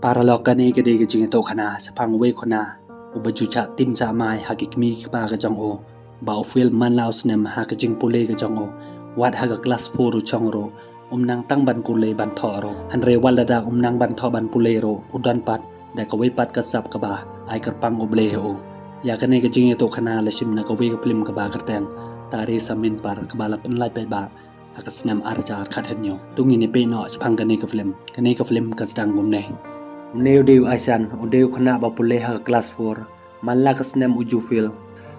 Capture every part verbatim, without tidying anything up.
Paralok, kane ka dei ka jingïathuhkhana shaphang uwei u khynnah uba ju shah tim shah mai ha ki kmie ki kpa ka jong u ba u fail man la u snem ha ka jingpule ka jong u. Wat ha ka klas four u shong ruh, um nang tang ban pule ban thoh ruh. Hynrei wat lada um nang ban thoh ban pule ruh, u don pat da kawei pat ka sap kaba ai kyrpang U Blei ha u. Ïa kane ka jingïathuhkhana la shim na kawei ka film kaba kyrteng Tare Zameen Par kaba la pynlait paidbah ha ka snem ar hajar khathynñiew. To ngin ïa peit noh shaphang kane ka film. Kane ka film ka sdang kumne. Une u dei u Ishan, u dei u khynnah ba pule ha ka klas four. Man la ka snem u ju fail.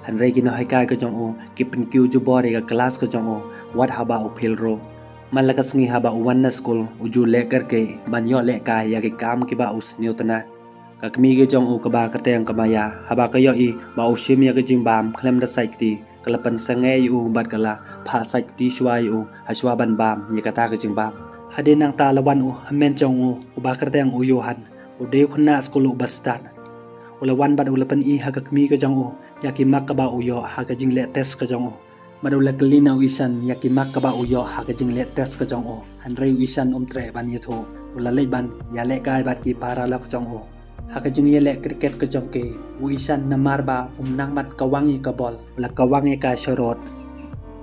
Hynrei ki nonghikai ka jong u ki pynkiew jubor ïa ka klas ka jong u wat haba u fail ruh. Man la ka sngi haba u wan na skul, u ju leh kyrkieh ban ïoh lehkai ïa ki kam kiba u sniew tynnat. Ka kmie ka jong u kaba kyrteng ka Maya, haba ka ïohi ba u shim ïa ka jingbam khlem da sait kti, ka la pynsangeh ïa u bad ka la phah sait kti shuwa ïa u ha shuwa ban bam ïa kata ka jingbam. Hadien nangta la wan u hynmen jong u uba kyrteng u Johan, u dei u khynnah skul uba stad. U la wan bad u la pyni ha ka kmie ka jong u ïa ki mark kaba u ïoh ha ka jingleh test ka jong u. Bad u la kylli na u Ishan ïa ki mark kaba u ïoh ha ka jingleh test ka jong u. Hynrei u Ishan um treh ban ïathuh. U la leit ban ïalehkai bad ki paralok jong u ha ka jingïaleh cricket ka jong ki. U Ishan namar ba um nang ban kawang ïa ka bol, u la kawang ïa ka sharud.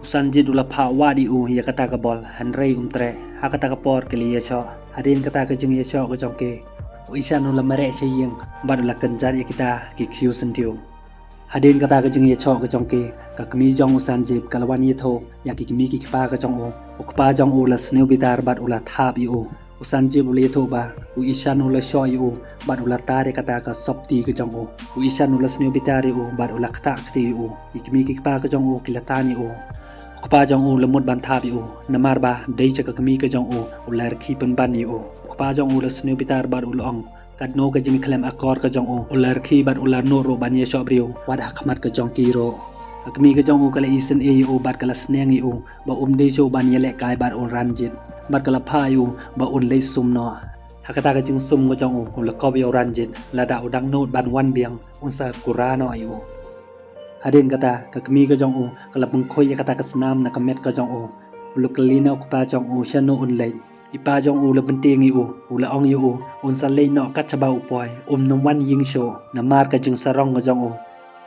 U Sanjit u la phah wad ïa u ïa kata ka bol, hynrei um treh. Ha kata ka por ki la ïashoh. Hadien kata ka jingïashoh ka jong ki, u Ishan u la mareh sha ïing bad u la kynjat ïa kita ki khiew syntiew. Hadien kata ka jingïashoh ka jong ki, ka kmie jong u Sanjit ka la wan ïathuh ïa ki kmie ki kpa ka jong u. U kpa jong u la sniew bitar bad u la thap ïa u. U Sanjit u la ïathuh ba u Ishan u la shoh ïa u bad u la tar ïa kata ka sopti ka jong u. U Ishan u la sniew bitar ïa u bad u la ktah kti ïa u. Ki kmie ki kpa ka jong u ki la tan ïa u. U kpa jong u la mut ban thap ïa u namar ba dei sha ka kmie ka jong u u la rkhie pynban ïa u. U kpa jong u la sniew bitar bad u la ong, katno ka jingkhlem akor ka jong u, u la rkhie bad u la nud ruh ban ïashoh briew wat ha khmat ka jong ki ruh. Ka kmie ka jong u ka la isynei ïa u bad ka la sneng ïa u ba um dei shuh ban ïalehkai bad u Ranjit. Bad ka la phah ïa u ba un leit sum noh. Ha kata ka jingsum ka jong u, u la kop ïa u Ranjit, lada u dang nud ban wan biang, un sa kura noh ïa u. Hadien kata, ka kmie ka jong u ka la pynkhuid ïa kata ka snam na ka met ka jong u. U la kylli na u kpa jong u shano un leit. I pa jong u la pyntieng ïa u, u la ong ïa u, un sa leit noh kat shaba u poi, um nym wan ïing shuh namar ka jingsarong ka jong u.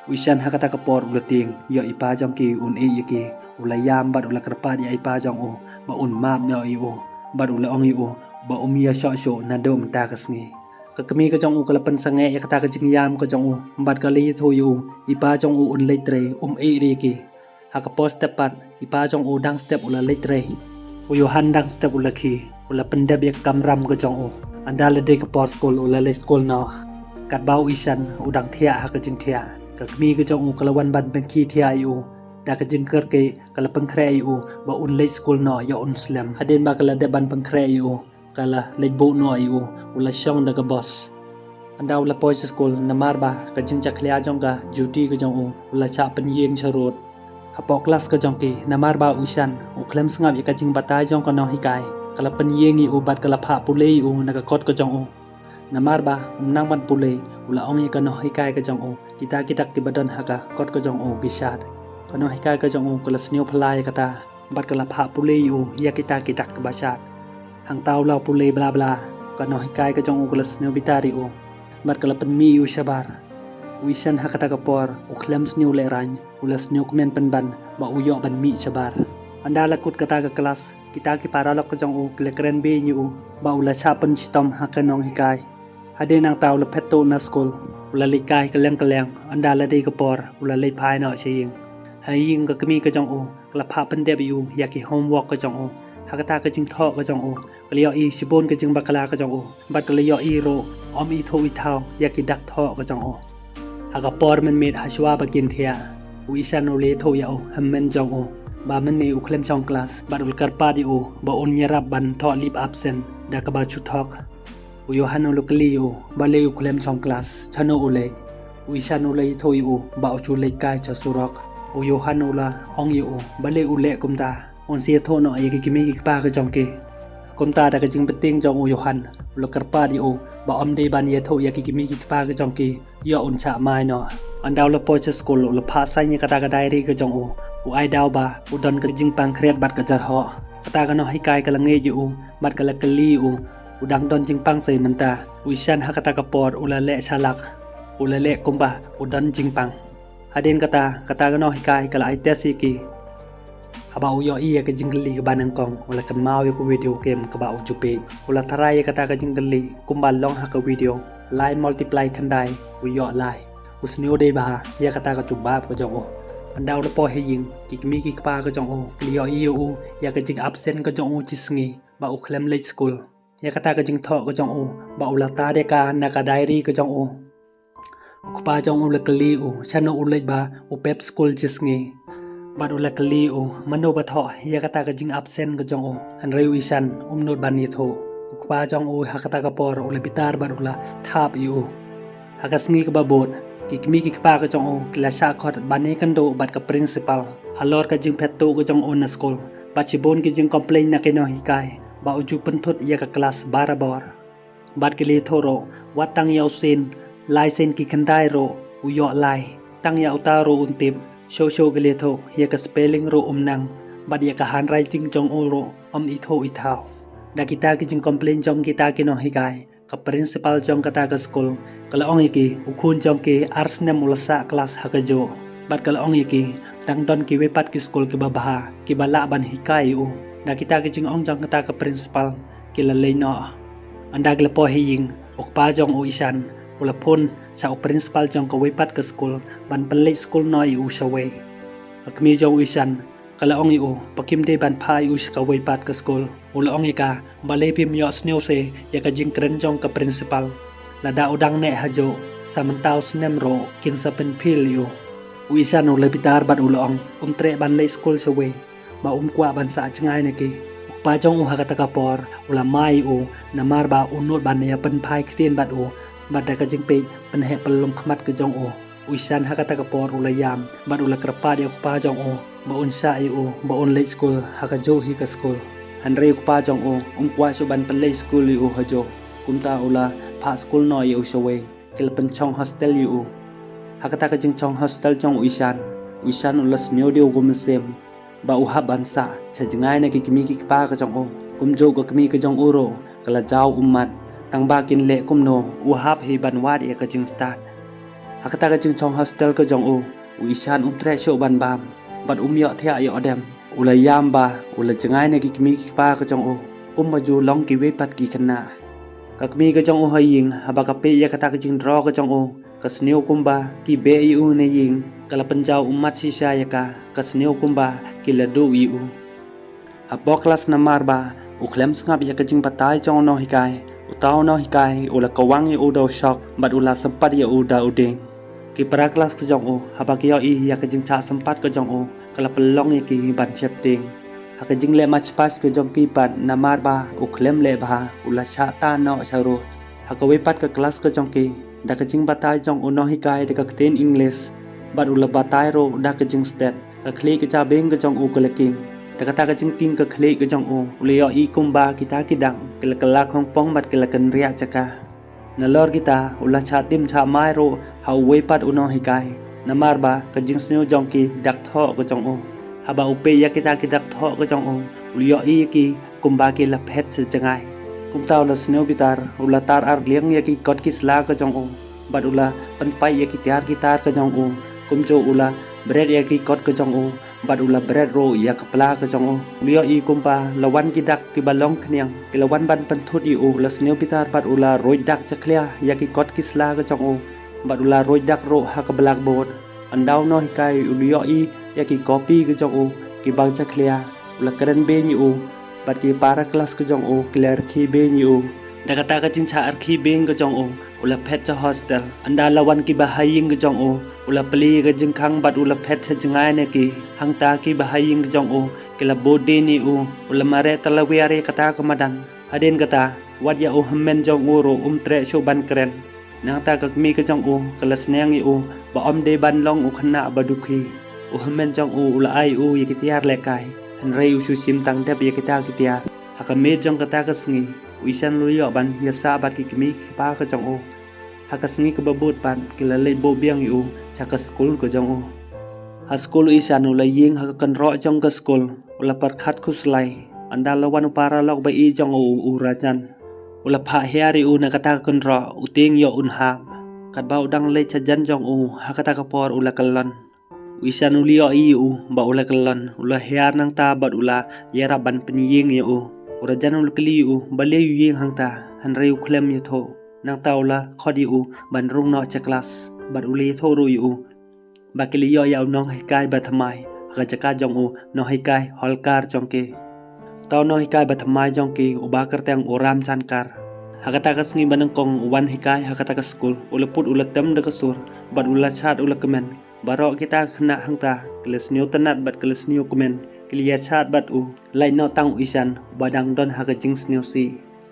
U Ishan ha kata ka por u la tieng ïoh i pa jong ki un ïeh ïa ki. U la ïam bad u la kyrpad ïa i pa jong u ba un map noh ïa u. Bad u la ong ïa u ba um ïashoh shuh naduh mynta ka sngi. Ka kmie ka jong u ka la pynsangeh ïa kata ka jingïam ka jong u bad ka la ïathuh ïa u, i pa jong u un leit trei, um ïeh ïa ki. Ha ka por step pat, i pa jong u dang step u la leit trei. U Johan dang step u la khie, u la pyndep ïa ka kamram ka jong u. Ynda la dei ka por skul u la leit skul noh. Katba u Ishan u dang thiah ha ka jingthiah, ka kmie ka jong u ka la wan ban pynkhie thiah ïa u. Da ka jingkyrkieh ka la pynkhreh ïa u ba un leit skul noh ïa un slem. Hadien ba ka la dep ban pynkhreh ïa u, ka la leit buh noh ïa u, u la shong da ka bos. Ynda u la poi sha skul namar ba ka jingjakhlia jong ka duty ka jong u, u la shah pynïeng sharud. Hapoh klas ka jong ki, namar ba u Ishan u khlem sngap ïa ka jingbatai jong ka nonghikai, ka la pynïeng ïa u bad ka la phah pule ïa u na ka kot ka jong u. Namar ba um nang ban pule, u la ong ïa ka nonghikai ka jong u, kita ki dak kiba don ha ka kot ka jong u ki shad. Ka nonghikai ka jong u ka la sniew phylla ïa kata bad ka la phah pule ïa u ïa kita ki dak kiba shad. Hangta u la pule bla bla, ka nonghikai ka jong u ka la sniew bitar ïa u bad ka la pynmih ïa u shabar. U Ishan ha kata ka por u khlem sniew lehraiñ, u la sniew kmen pynban ba u ïoh ban mih shabar. Ynda la kut kata ka klas, kita ki paralok ka jong u ki la kren beiñ ïa u ba u la shah pynshitom ha ka nonghikai. Hadien nangta u la phet tuh na skul, u la leit kai kylleng kylleng. Ynda la dei ka por u la leit phai noh sha ïing. Ha ïing ka kmie ka jong u ka la phah pyndep ïa u ïa ki homework ka jong u. Ha kata ka jingthoh ka jong u ka la ïohi shibun ka jingbakla ka jong u bad ka la ïohi ruh um ithuh ithaw ïa ki dak thoh ka jong u. Ha ka por mynmiet ha shuwa ba kin thiah, u Ishan u la ïathuh ïa u hynmen jong u ba mynne u khlem shong klas bad u la kyrpad ïa u ba un ïarap ban thoh leave absent da kaba shu thok. U Johan u la kylli ïa u balei u khlem shong klas, shano u leit. U Ishan u la ïathuh ïa u ba u shu leit kai sha surok. U Johan u la ong ïa u balei u leh kumta, un sa ïathuh noh ïa ki kmie ki kpa ka jong ki. Kumta da ka jingpyntieng jong u Johan u la kyrpad ïa u ba um dei ban ïathuh ïa ki kmie ki kpa ka jong ki, ïoh un shah mai noh. Ynda u la poi sha skul u la phah sign ïa kata ka diary ka jong u. U ai daw ba u don ka jingpang khriat bad ka jarhoh. Kata ka nonghikai ka la ngeit ïa u bad ka la kylli ïa u U dang don jingpang sei mynta. U Ishan ha kata ka por u la leh shalak, u la leh kumba u don jingpang. Hadien kata, kata ka nonghikai ka la ai test ïa ki. Haba u ïohi ïa ka jingkylli kaba nyngkong, u la kynmaw ïa ka video game kaba u ju peit. U la tharai ïa kata ka jingkylli kumba long ha ka video, lai multiply khyndai, u ïoh lai. U sniew dei bha ïa kata ka jubab ka jong u. Ynda u la poi ha ïing, ki kmie ki kpa ka jong u ki la ïohi ïa u ïa ka jingabsent ka jong u shi sngi ba u khlem leit skul. Ïa kata ka jingthoh ka jong u ba u la tad ïa ka na ka diary ka jong u. U kpa jong u la kylli u shano u leit ba u pep skul shi sngi. Bad u la kylli u mano ba thoh ïa kata ka jingabsent ka jong u. Hynrei u Ishan um nud ban ïathuh. U kpa jong u ha kata ka por u la bitar bad u la thap ïa u. Ha ka sngi kaba bud, ki kmie ki kpa ka jong u ki la shah khot ban ïakynduh bad ka principal halor ka jingphet tuh ka jong u na skul. Bad shibun ki jingcomplain na ki nonghikai ba u ju pynthut ïa ka klas barabor. Bad ki la ïathuh ruh, wat tang ïa u sien, lai sien ki khyndai ruh u ïoh lai. Tang ïa uta ruh un tip. Shuh shuh ki la ïathuh ïa ka spelling ruh um nang, bad ïa ka handwriting jong u ruh um ithuh ithaw. Da kita ki jingcomplain jong kita ki nonghikai, ka principal jong kata ka skul ka la ong ïa ki, u khun jong ki ar snem u la sah klas ha kajuh. Bad ka la ong ïa ki, dang don kiwei pat ki skul kiba bha kiba lah ban hikai ïa u. Da kita ki jingong jong kata ka principal ki la leit noh. Ynda ki la poi ha ïing, u kpa jong u Ishan u la phone sha u principal jong kawei pat ka skul ban pynleit skul noh ïa u shawei. Ka kmie jong u Ishan ka la ong ïa u ba kim dei ban phah ïa u sha kawei pat ka skul. U la ong ïa ka, balei phim ïoh sniew seh ïa ka jingkren jong ka principal? Lada u dang neh hajuh, sa mynta u snem ruh kin sa pynphylla ïa u. U Ishan u la bitar bad u la ong, um treh ban leit skul shawei ba um kwah ban sah jngai na ki. U kpa jong u ha kata ka por u la mai ïa u, namar ba u nud ban ïa pynphai ktien bad u, bad da ka jingpeit pynheh pynlong khmat ka jong u. U Ishan ha kata ka por u la ïam bad u la kyrpad ïa u kpa jong u ba un shah ïa u ba un leit skul ha kajuh hi ka skul. Hynrei u kpa jong u um kwah shuh ban pynleit skul ïa u hajuh. Kumta u la phah skul noh ïa u shawei. Ki la pynshong hostel ïa u. Ha kata ka jingshong hostel jong u Ishan, u Ishan u la sniew dei u mynsiem ba u hap ban sah sha jngai na ki kmie ki kpa ka jong u. Kumjuh ka kmie ka jong u ruh ka la jaw ummat, tang ba kin leh kumno u hap hi ban wad ïa ka jingstad. Ha kata ka jingshong hostel ka jong u, u Ishan um treh shuh ban bam bad um ïoh thiah ïoh dem. U la ïam ba u la jngai na ki kmie ki kpa ka jong u kumba ju long kiwei pat ki khynnah. Ka kmie ka jong u ha ïing, haba ka peit ïa kata ka jingdro ka jong u, ka sniew kumba ki beh ïa u na ïing. Ka la pynjaw ummat shisha ïa ka, ka sniew kumba ki la duh ïa u. Hapoh klas, namar ba u khlem sngap ïa ka jingbatai jong u nonghikai, uta u nonghikai u la kawang ïa u da u shok bad u la sympat ïa u da u dieng. Ki para klas ka jong u, haba ki ïohi ïa ka jingshah sympat ka jong u, ka la pynlong ïa ki ban sheptieng. Ha ka jingleh mach pas ka jong ki pat, namar ba u khlem leh bha, u la shah tah noh sha rud. Ha kawei pat ka klas ka jong ki, da ka jingbatai jong u nonghikai da ka ktien English, bad u la batai ruh da ka jingstet, ka khlieh ka jabieng ka jong u ka la king. Da kata ka jingking ka khlieh ka jong u, u la ïohi kumba kita ki dak ki la kylla khongpong bad ki la kynriah jaka. Nalor kita, u la shah tim shah mai ruh ha uwei pat u nonghikai, namar ba ka jingsniew jong ki dak thoh ka jong u. Haba u peit ïa kita ki dak thoh ka jong u, u la ïohi ïa ki kumba ki la phet sha jngai. Kumta u la sniew bitar, u la tar ar liang ïa ki kot ki sla ka jong u, bad u la pynpait ïa ki tiar ki tar ka jong u. Kumjuh u la bret ïa ki kot ka jong u, bad u la bret ruh ïa ka pla ka jong u. U la ïohi kumba la wan ki dak kiba long khñiang, ki la wan ban pynthut ïa u. U la sniew bitar bad u la ruid dak jakhlia ïa ki kot ki sla ka jong u, bad u la ruid dak ruh ha ka blackboard. Ynda u nonghikai u la ïohi ïa ki kopi ka jong u kiba jakhlia, u la kren beiñ ïa u, bad ki para klas ka jong u ki la rkhie beiñ ïa u. Da kata ka jingshah rkhie beiñ ka jong u, u la phet sha hostel. Ynda la wan kiba ha ïing ka jong u, u la plie ïa ka jingkhang bad u la phet sha jngai na ki. Hangta kiba ha ïing ka jong u ki la bud dien ïa u. U la mareh talawiar ïa kata ka madan. Hadien kata, wat ïa u hynmen jong u ruh um treh shuh ban kren. Nangta ka kmie ka jong u ka la sneng ïa u ba ym dei ban long u khynnah ba dukhi. U hynmen jong u u la ai ïa u ïa ki tiar lehkai, hynrei u shu shim tang dep ïa kita ki tiar. Ha ka miet jong kata ka sngi, u Ishan u la ïoh ban ïasah bad ki kmie ki kpa ka jong u. Ha ka sngi kaba bud pat, ki la leit buh biang ïa u sha ka skul ka jong u. Ha skul u Ishan u la ïeng ha ka kynroh jong ka skul, u la pyrkhat khuslai. Ynda la wan u paralok ba ïeit jong u, u Rajan. U la phah hiar ïa u na kata ka kynroh, u tieng ïoh un hap. Katba u dang leit sha jan jong u, ha kata ka por u la kyllon. U Ishan u la ïohi ïa u ba u la kyllon, u la hiar nangta bad u la ïarap ban pynïeng ïa u. U Rajan u la kylli ïa u balei u ïeng hangta, hynrei u khlem ïathuh. Nangta u la khot ïa u ban rung noh sha klas bad u la ïathuh ruh ïa u ba ki la ïoh ïa u nonghikai ba thymmai ha ka jaka jong u nonghikai holkar jong ki. Uta u nonghikai ba thymmai jong ki uba kyrteng u Ramchankar. Ha kata ka sngi ba nyngkong u wan hikai ha kata ka skul, u la put u la tem da ka sur bad u la shad u la kmen. Baroh kita ki khynnah hangta ki la sngewtynnat bad ki la sngewkmen, ki la ïashad bad u. Lait noh tang u Ishan uba dang don ha ka jingsngewsih.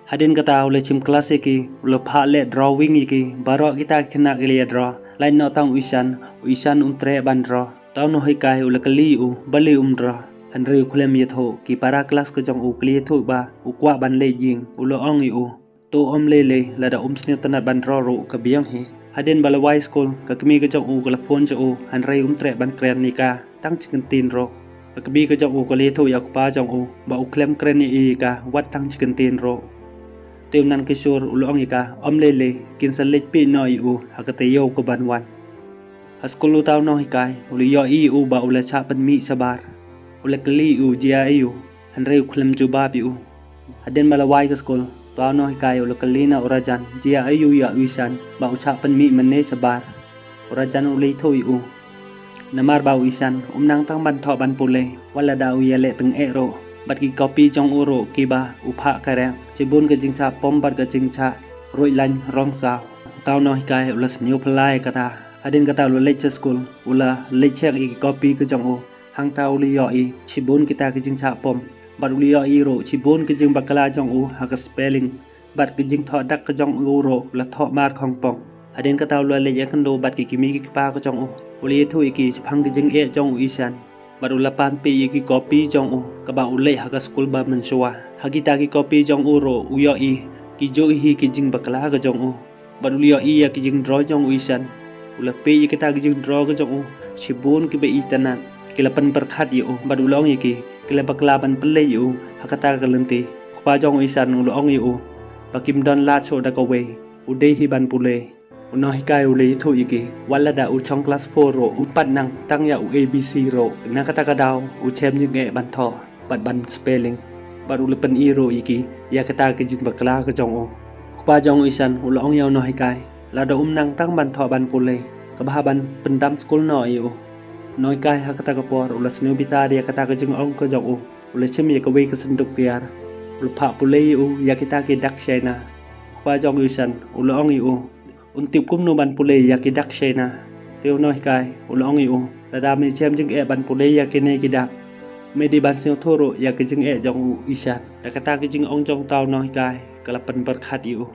Hadien kata u la shim klas ïa ki, u la phah leh drawing ïa ki. Baroh kita ki khynnah ki la ïa draw. Lait noh tang u Ishan, u Ishan um treh ban draw. Uta u nonghikai u la kylli ïa u balei um draw, hynrei u khlem ïathuh. Ki para klas ka jong u ki la ïathuh ba u kwah ban leit ïing. U la ong ïa u, to ym lei lei, lada um sngewtynnat ban draw ruh ka biang hi. Hadien ba la wai skul, ka kmie ka jong u ka la phone sha u, hynrei um treh ban kren ïa ka tang shi kyntien ruh. Ka kmie ka jong u ka la ïathuh ïa u kpa jong u ba u khlem kren ïa i ïa ka wat tang shi kyntien ruh. Te u Nankishore u la ong ïa ka, ym lei lei, kin sa leit peit noh ïa u ha ka taïew ka ban wan. Ha skul uta u nonghikai u la ïohi ïa u ba u la shah pynmih shabar. U la kylli ïa u jia aïu, hynrei u khlem jubab ïa u. Hadien ba la wai ka skul, uta u nonghikai u la kylli na u Rajan jia aïu ïa u Ishan ba u shah pynmih mynne shabar. U Rajan u la ïathuh ïa u, namar ba u Ishan um nang tang ban thoh ban pule, wat lada u ïaleh tyngeh ruh. Bad ki kopi jong u ruh kiba u phah kyrek, shibun ka jingshah pom bad ka jingshah ruh lain rong saw. Uta u nonghikai u la sngewphylla ïa kata. Hadien kata u la leit sha skul, u la leit check ïa ki kopi ka jong u. Hangta u la ïohi shibun kita ki jingshah pom bad u la ïohi ruh shibun ki jingbakla jong u ha ka spelling bad ki jingthoh dak ka jong u ruh u la thoh markhongpong. Hadien kata u la leit ïakynduh bad ki kmie ki kpa ka jong u. U la ïathuh ïa ki shaphang ki jingeh jong u Ishan bad u la pan peit ïa ki kopi jong u kaba u leh ha ka skul ba mynshuwa. Ha kita ki kopi jong u ruh u ïohi ki juh hi ki jingbakla ka jong u. Bad u la ïohi ïa ki jingdraw jong u Ishan. U la peit ïa kita ki jingdraw ka jong u, shibun kiba itynnat. Ki la pynpyrkhat ïa u bad u la ong ïa ki, ki la bakla ban pynleit ïa u ha kata ka lynti. U kpa jong u Ishan u la ong ïa u ba kim don lad shuh da kawei, u dei hi ban pule. U nonghikai u la ïathuh ïa ki, wat lada u shong klas four ruh um pat nang tang ïa u A B C ruh. Na kata ka daw u shem jingeh ban thoh bad ban spelling. Bad u la pyni ruh ïa ki ïa kata ki jingbakla ka jong u. U kpa jong u Ishan u la ong ïa u nonghikai, lada um nang tang ban thoh ban pule, kaba hap ban pyndam skul noh ïa u. U nonghikai ha kata ka por u la sngewbitar ïa kata ka jingong ka jong u. U la shim ïa kawei ka synduk tiar, u la phah pule ïa u ïa kita ki dak China. U kpa jong u Ishan u la ong ïa u, un tip kumno ban pule ïa ki dak China. Te u nonghikai u la ong ïa u, lada me shem jingeh ban pule ïa kine ki dak, me dei ban sngewthuh ruh ïa ki jingeh jong u Ishan. Da kata ki jingong jong uta u nonghikai ka la pynpyrkhat ïa u.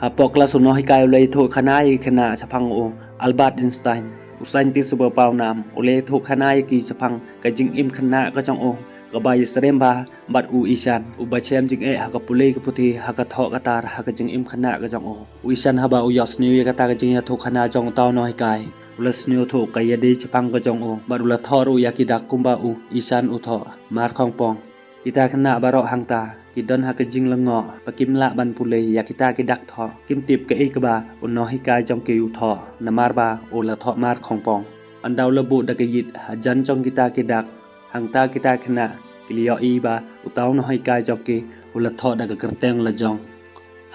Hapoh klas u nonghikai u la ïathuh khana ïa ki khynnah shaphang u Albert Einstein, u scientist uba pawnam. U la ïathuh khana ïa ki shaphang ka jingim khynnah ka jong u kaba ïasyriem bha bad u Ishan, uba shem jingeh ha ka pule ka puthi, ha ka thoh katar, ha ka jingim khynnah ka jong u. U Ishan haba u ïohsngew ïa kata ka jingïathuh khana jong uta u nonghikai, u la sngewthuh ka ïadei shaphang ka jong u bad u la thoh ruh ïa ki dak kumba u Ishan u thoh markhongpong. Kita khynnah baroh hangta ki don ha ka jinglyngngoh ba kim lah ban pule ïa kita ki dak thoh. Kim tip kaei kaba u nonghikai jong ki u thoh, namar ba u la thoh markhongpong. Ynda u la buh da ka ïit hajan jong kita ki dak, hangta kita khynnah ki la ïohi ba uta u nonghikai jong ki u la thoh da ka kyrteng lajong.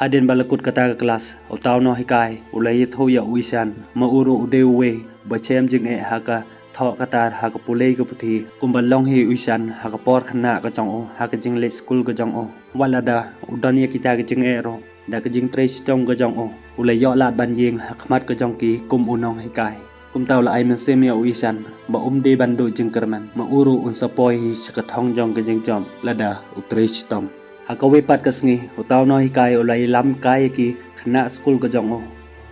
Hadien ba la kut kata ka klas, uta u nonghikai u la ïathuh ïa u Ishan, ma u ruh u dei uwei ba shem jingeh ha ka thoh katar, ha ka pule ka puthi, kumba long hi u Ishan ha ka por khynnah ka jong u, ha ka jingleit skul ka jong u. Wat lada u don ïa kita ki jingeh ruh, da ka jingtrei shitom ka jong u, u la ïoh lad ban ïeng ha khmat ka jong ki kum u nonghikai. Kumta u la ai mynsiem ïa u Ishan ba um dei ban duh jingkyrmen, ma u ruh un sa poi hi sha ka thong jong ka jingjop lada u trei shitom. Ha kawei pat ka sngi, uta u nonghikai u la ïalam kai ïa ki khynnah skul ka jong u.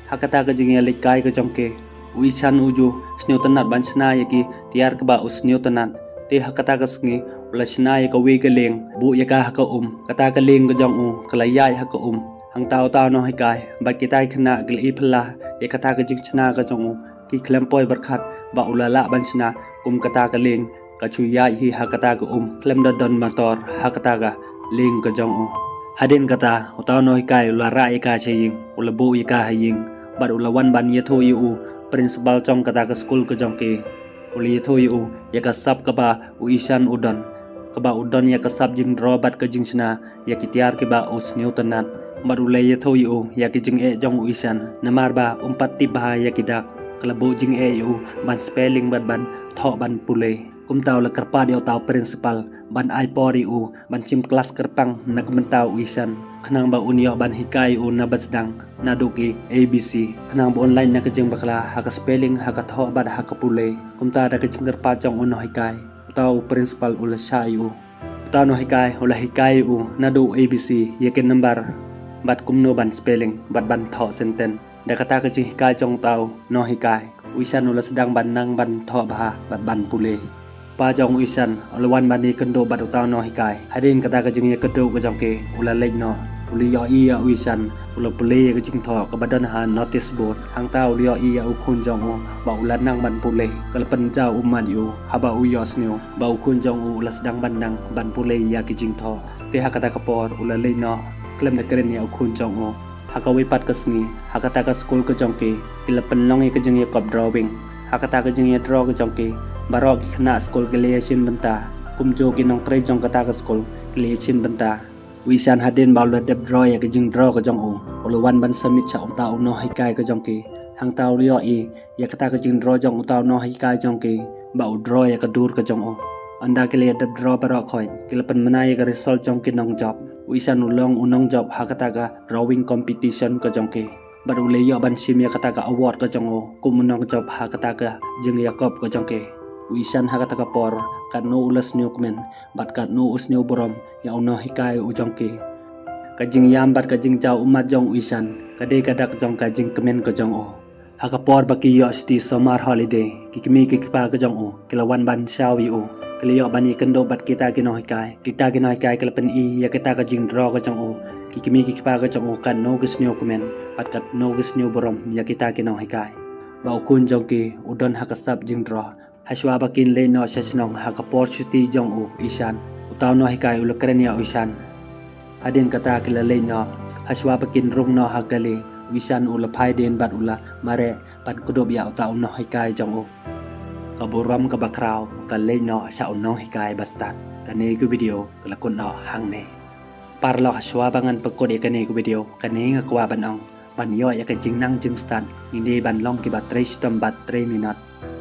Ha kata ka jingïaleit kai ka jong ki, u Ishan u ju sngewtynnat ban shna ïa ki tiar kaba u sngewtynnat. Te ha kata ka sngi u la shna ïa kawei ka lieng, buh ïa ka ha ka um. Kata ka lieng ka jong u ka la ïaid ha ka um. Hangta uta u nonghikai bad kita ki khynnah ki la ïaphylla ïa kata ka jingshna ka jong u. Ki khlem poi pyrkhat ba u la lah ban shna kum kata ka lieng ka shu ïaid hi ha kata ka um, khlem da don mator ha kata ka lieng ka jong u. Hadien kata, uta u nonghikai u la rah ïa ka sha ïing, u la buh ïa ka ha ïing, bad u la wan ban ïathuh ïa u principal jong kata ka skul ka jong ki. U la ïathuh ïa u ïa ka sap kaba u Ishan u don, kaba u don ïa ka sap jingdro bad ka jingshna ïa ki tiar kiba u sniew tynnat. Bad u la ïathuh ïa u ïa ki jingeh jong u Ishan, namar ba um pat tip bha ïa ki dak, ka la buh jingeh ïa u ban spelling bad ban thoh ban pule. Kumta u la kyrpad ïa uta u principal ban ai por ïa u ban shim klas kyrpang na ka bynta u Ishan, khnang ba un ïoh ban hikai ïa u na ba sdang naduh ki A B C, khnang ba un lait na ka jingbakla ha ka spelling, ha ka thoh bad ha ka pule. Kumta da ka jingkyrpad jong u nonghikai, uta u principal u la shah ïa u. Uta u nonghikai u la hikai ïa u naduh A B C ïa ki number, bad kumno ban spelling bad ban thoh sentence. Da kata ka jinghikai jong uta u nonghikai, u Ishan u la sdang ban nang ban thoh bha bad ban pule. Pa jong u Ishan u la wan ban ïakynduh bad uta u nonghikai. Hadien kata ka jingïakynduh ka jong ki, u la leit noh. U la ïohi ïa u Ishan u la pule ïa ka jingthoh kaba don ha notice board. Hangta u la ïohi ïa u khun jong u ba u la nang ban pule. Ka la pynjaw ummat ïa u haba u ïohsngew ba u khun jong u u la sdang ban nang ban pule ïa ki jingthoh. Te ha kata ka por u la leit noh khlem da kren ïa u khun jong u. Ha kawei pat ka sngi, ha kata ka skul ka jong ki, ki la pynlong ïa ka jingïakop drawing. Ha kata ka jingïadro ka jong ki, baroh ki khynnah skul ki la ïashim bynta. Kumjuh ki nongtrei jong kata ka skul ki la ïashim bynta. U Ishan hadien ba u la dep draw ïa ka jingdro ka jong u, u la wan ban submit sha uta u nonghikai ka jong ki. Hangta u la ïohi ïa kata ka jingdro jong uta u nonghikai jong ki ba u draw ïa ka dur ka jong u. Ynda ki la ïa dep draw baroh khoit, ki la pynmyna ïa ka result jong ki nongjop. U Ishan u long u nongjop ha kata ka drawing competition ka jong ki. Bad u la ïoh ban shim ïa kata ka award ka jong u kum u nongjop ha kata ka jingïakop ka jong ki. U Ishan ha kata ka por, katno u la sniew kmen bad katno u sniew burom ïa u nonghikai u jong ki. Ka jingïam bad ka jingjaw ummat jong u Ishan ka dei ka dak jong ka jingkmen ka jong u. Ha ka por ba ki ïoh shuti summer holiday, ki kmie ki kpa ka jong u ki la wan ban shaw ïa u. Ki la ïoh ban ïakynduh bad kita ki nonghikai. Kita ki nonghikai ki la pyni ïa kita ka jingdro ka jong u. Ki kmie ki kpa ka jong u katno ki sniew kmen bad katno ki sniew burom ïa kita ki nonghikai. Ba u khun jong ki u don ha ka sap jingdro. Hashwa ba kin leit noh sha shnong ha ka por shuti jong u Ishan, uta u nonghikai u la kren ïa u Ishan. Hadien kata ki la leit noh. Hashwa ba kin rung noh ha kali, u Ishan u la phai dien bad u la mareh ban kdup ïa uta u nonghikai jong u. Ka burom kaba khraw ka leit noh sha u nonghikai ba stad. Kane ka video ka la kut noh hangne. Paralok, hashwa ba ngan pynkut ïa kane ka video, kane nga kwah ban ong, ban ïoh ïa ka jingnang jingstad, ngi dei ban long kiba trei shitom bad trei minot.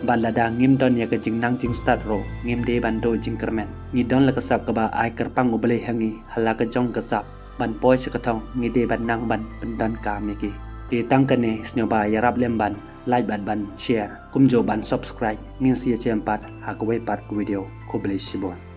Bad lada ngim don ïa ka jingnang jingstad ruh, ngim dei ban duh jingkyrmen. Ngi don la ka sap kaba ai kyrpang U Blei ha ngi ha la ka jong ka sap ban poi sha ka thong, ngi dei ban nang ban pyndonkam ïa ki. Te tang kane, sngewbha ïarap lem ban like bad ban share, kumjuh ban subscribe. Ngin sa ïashem pat ha kawei pat ka video. Khublei shibun.